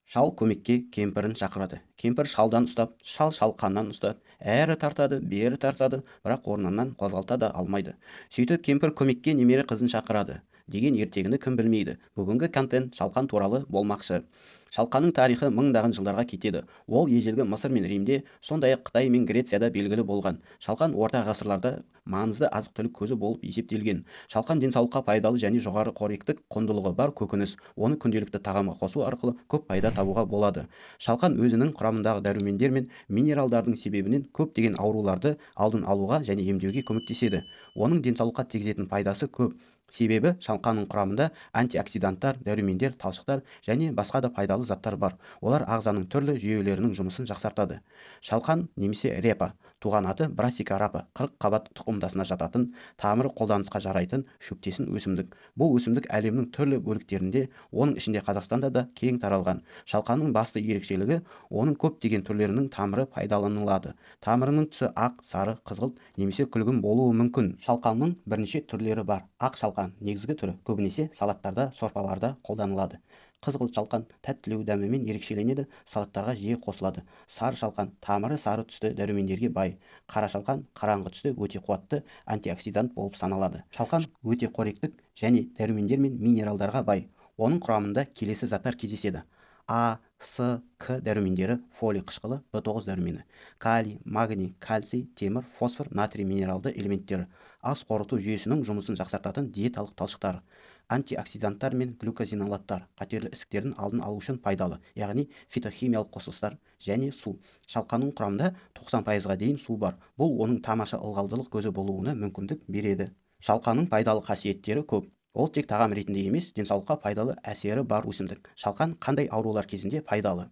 Шал көмекке кемпірін шақырады. Кемпір шалдан ұстап, шал шалқаннан ұстап, әрі тартады, бері тартады, бірақ орнынан қозғалта да алмайды. Сөйтіп кемпір көмекке немере қызын шақырады деген ертегіні кім білмейді? Бүгінгі контент шалқан туралы болмақшы. Шалқанның тарихы мыңдаған жылдарға кетеді. Ол ежелгі Мысыр мен Римде, сондай-ақ Қытай мен Грецияда белгілі болған. Шалқан орта ғасырларда маңызды азық-түлік көзі болып есептелген. Шалқан денсаулыққа пайдалы және жоғары қоректік құндылығы бар көкөніс. Оны күнделікті тағамға қосу арқылы көп пайда табуға болады. Шалқан өзінің құрамындағы дәрумендер мен минералдардың себебінен көптеген ауруларды алдын алуға және емдеуге көмектеседі. Оның денсаулыққа тигізетін пайдасы көп. Себебі шалқанның құрамында антиоксиданттар, дәрумендер, талшықтар және басқа да пайдалы заттар бар. Олар ағзаның түрлі жүйелерінің жұмысын жақсартады. Шалқан немесе репа, туған аты Brassica rapa, 40 қабат тұқымдасына жататын, тамыры қолданысқа жарайтын шөптесін өсімдік. Бұл өсімдік әлемнің түрлі бөліктерінде, оның ішінде Қазақстанда да кең таралған. Шалқанның басты ерекшелігі оның көптеген түрлерінің тамыры пайдаланылады. Тамырының түсі ақ, сары, қызғылт немесе күлгін болуы мүмкін. Шалқанның бірнеше түрлері бар. Ақ шалқан негізгі түрі, көбінесе салаттарда, сорпаларда қолданылады. Қызғылт шалқан тәттілеу дәмімен ерекшеленеді, салаттарға жиі қосылады. Сары шалқан тамыры сары түсті дәрумендерге бай. Қара шалқан қараңғы түсті өте қуатты антиоксидант болып саналады. Шалқан өте қоректік және дәрумендер мен минералдарға бай. Оның құрамында келесі заттар кездеседі: А, С, К дәрумендері, фолий қышқылы, В9 дәрумені, калий, магний, кальций, темір, фосфор, натрий минералды элементтері, ас қорыту жүйесінің жұмысын жақсартатын диеталық талшықтар, антиоксиданттар мен глюкозинолаттар, қатерлі ісіктердің алдын алу үшін пайдалы, яғни фитохимиялық қосылыстар және су. Шалқанның құрамында 90%-ға дейін су бар. Бұл оның тамаша ылғалдылық көзі болуына мүмкіндік береді. Шалқанның пайдалы қасиеттері көп. Ол тек тағам ретінде емес, денсаулыққа пайдалы әсері бар өсімдік. Шалқан қандай аурулар кезінде пайдалы?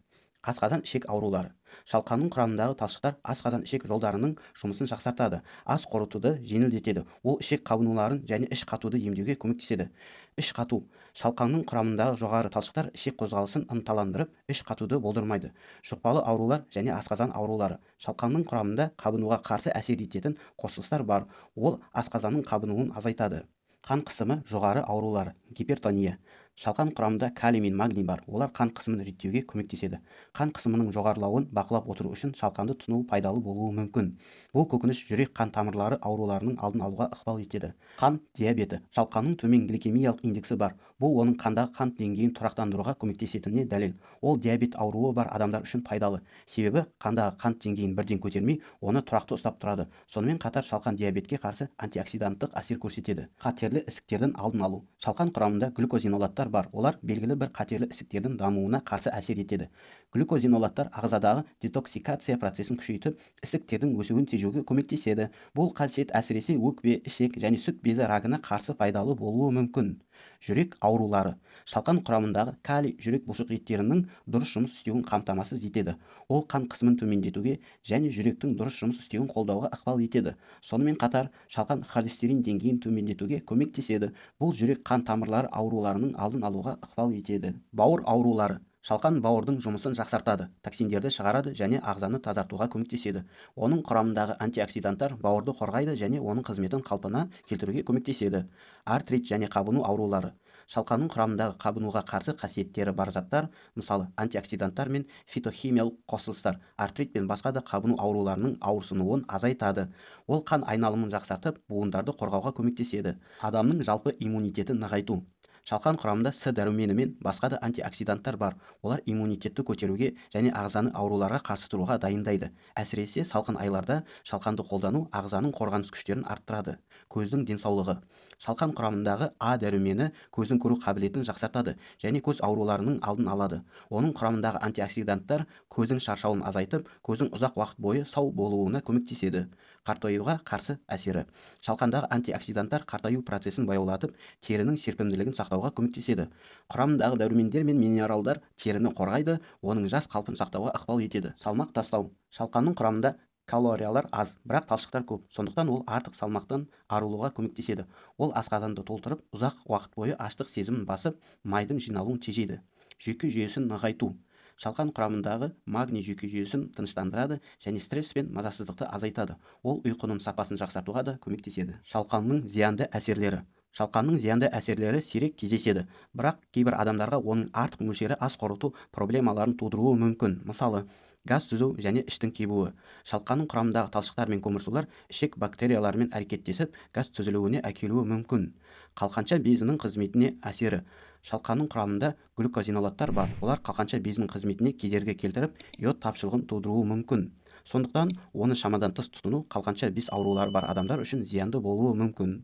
Асқазан ішек аурулары. Шалқанның құрамындағы талшықтар асқазан ішек жолдарының жұмысын жақсартады, ас қорытуды жеңілдетеді. Ол ішек қабынуларын және іш қатуды емдеуге көмектеседі. Іш қату. Шалқанның құрамындағы жоғары талшықтар ішек қозғалысын ынталандырып, іш қатуды болдырмайды. Жұқпалы аурулар және асқазан аурулары. Шалқанның құрамында қабынуға қарсы әсер ететін қосылыстар бар. Ол асқазанның қабынуын азайтады. Қан қысымы жоғары аурулары, гипертония. Шалқан құрамында калий мен магний бар. Олар қан қысымын реттеуге көмектеседі. Қан қысымының жоғарылауын бақылап отыру үшін шалқанды тұтыну пайдалы болуы мүмкін. Бұл көкөніс жүрек қан тамырлары ауруларының алдын алуға ықпал етеді. Қант диабеті. Шалқанның төмен гликемиялық индексі бар. Бұл оның қандағы қант деңгейін тұрақтандыруға көмектесетініне дәлел. Ол диабет ауруы бар адамдар үшін пайдалы, себебі қандағы қант деңгейін бірден көтермей, оны тұрақты ұстап тұрады. Сонымен қатар шалқан диабетке қарсы антиоксиданттық әсер көрсетеді. Қатерлі ісіктердің алдын алу. Шалқан құрамында глюкозинолаттар бар. Олар белгілі бір қатерлі ісіктердің дамуына қарсы әсер етеді. Глюкозинолаттар ағзадағы детоксикация процесін күшейтіп, ісіктердің өсуін тежеуге көмектеседі. Бұл қасиет әсіресе өкпе, ішек және сүт безі рагына қарсы пайдалы болуы мүмкін. Жүрек аурулары. Шалқан құрамындағы калий жүрек бұлшық еттерінің дұрыс жұмыс істеуін қамтамасыз етеді. Ол қан қысымын төмендетуге және жүректің дұрыс жұмыс істеуін қолдауға ықпал етеді. Сонымен қатар шалқан холестерин деңгейін төмендетуге көмектеседі. Бұл жүрек қан тамырлары ауруларының алдын алуға ықпал етеді. Бауыр аурулары. Шалқан бауырдың жұмысын жақсартады, токсиндерді шығарады және ағзаны тазартуға көмектеседі. Оның құрамындағы антиоксиданттар бауырды қорғайды және оның қызметін қалпына келтіруге көмектеседі. Артрит және қабыну аурулары. Шалқанның құрамындағы қабынуға қарсы қасиеттері бар заттар, мысалы, антиоксиданттар мен фитохимиялық қосылыстар, артрит пен басқа да қабыну ауруларының ауырсынуын азайтады. Ол қан айналымын жақсартып, буындарды қорғауға көмектеседі. Адамның жалпы иммунитетін нығайту. Шалқан құрамында С дәрумені мен басқа да антиоксиданттар бар. Олар иммунитетті көтеруге және ағзаны ауруларға қарсы тұруға дайындайды. Әсіресе салқын айларда шалқанды қолдану ағзаның қорғаныс күштерін арттырады. Көздің денсаулығы. Шалқан құрамындағы А дәрумені көздің көру қабілетін жақсартады және көз ауруларының алдын алады. Оның құрамындағы антиоксиданттар көздің шаршауын азайтып, көздің ұзақ уақыт бойы сау болуына көмектеседі. Қартаюға қарсы әсері. Шалқандағы антиоксиданттар қартаю процесін баяулатып, терінің серпімділігін сақтауға көмектеседі. Құрамындағы дәрумендер мен минералдар теріні қорғайды, оның жас қалпын сақтауға ықпал етеді. Салмақ тастау. Шалқанның құрамында калориялар аз, бірақ талшықтар көп. Сондықтан ол артық салмақтан арылуға көмектеседі. Ол асқазанды толтырып, ұзақ уақыт бойы аштық сезімін басып, майдың жиналуын тежейді. Жүйке жүйесін нығайту. Шалқан құрамындағы магний жүйке жүйесін тыныштандырады және стресс пен мазасыздықты азайтады. Ол ұйқының сапасын жақсартуға да көмектеседі. Шалқанның зиянды әсерлері. Шалқанның зиянды әсерлері сирек кездеседі, бірақ кейбір адамдарға оның артық мөлшері ас қорыту проблемаларын тудыруы мүмкін. Мысалы, газ түзу және іштің кебуі. Шалқанның құрамындағы талшықтар мен көмірсулар ішек бактерияларымен әрекеттесіп, газ түзілуіне әкелуі мүмкін. Қалқанша безінің қызметіне әсері. Шалқанның құрамында глюкозинолаттар бар. Олар қалқанша безінің қызметіне кедергі келтіріп, йод тапшылығын тудыруы мүмкін. Сондықтан оны шамадан тыс тұтыну қалқанша без аурулары бар адамдар үшін зиянды болуы мүмкін.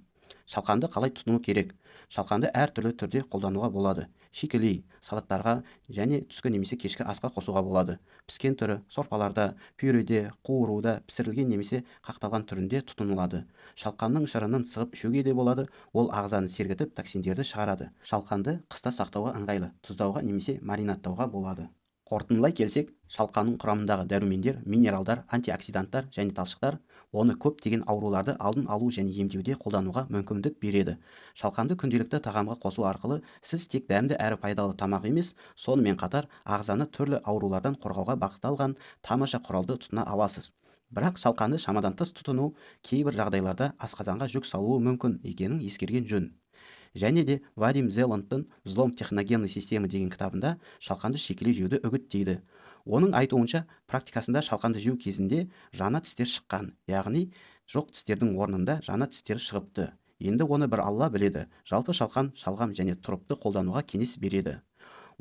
Шалқанды қалай тұтыну керек? Шалқанды әртүрлі түрде қолдануға болады. Шикілей, салаттарға және түскі немесе кешкі асқа қосуға болады. Піскен түрі сорпаларда, пюреде, қуыруда, пісірілген немесе қақталған түрінде тұтынылады. Шалқанның шырынын сығып ішуге де болады. Ол ағзаны сергітіп, токсиндерді шығарады. Шалқанды қыста сақтауға ыңғайлы, тұздауға немесе маринадтауға болады. Қорытындылай келсек, шалқанның құрамындағы дәрумендер, минералдар, антиоксиданттар және талшықтар оны көптеген ауруларды алдын алу және емдеуде қолдануға мүмкіндік береді. Шалқанды күнделікті тағамға қосу арқылы сіз тек дәмді әрі пайдалы тамақ емес, сонымен қатар ағзаны түрлі аурулардан қорғауға бағытталған тамаша құралды тұтына аласыз. Бірақ шалқанды шамадан тыс тұтыну кейбір жағдайларда асқазанға жүк салуы мүмкін екенін ескерген жөн. Және де Вадим Зеландтың «Взлом техногенной системы» деген кітабында шалқанды шикілей жеуді үгіттейді. Оның айтуынша, практикасында шалқанды жеу кезінде жаңа тістер шыққан, яғни жоқ тістердің орнында жаңа тістер шығыпты. Енді оны бір Алла біледі. Жалпы шалқан, шалғам және тұрыпты қолдануға кеңес береді.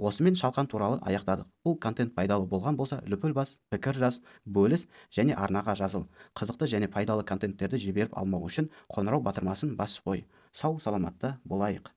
Осымен шалқан туралы аяқтадық. Бұл контент пайдалы болған болса, лүпіл бас, пікір жаз, бөліс және арнаға жазыл. Қызықты және пайдалы контенттерді жіберіп алмау үшін қоңырау батырмасын басып қой. Сау саламатта болайық.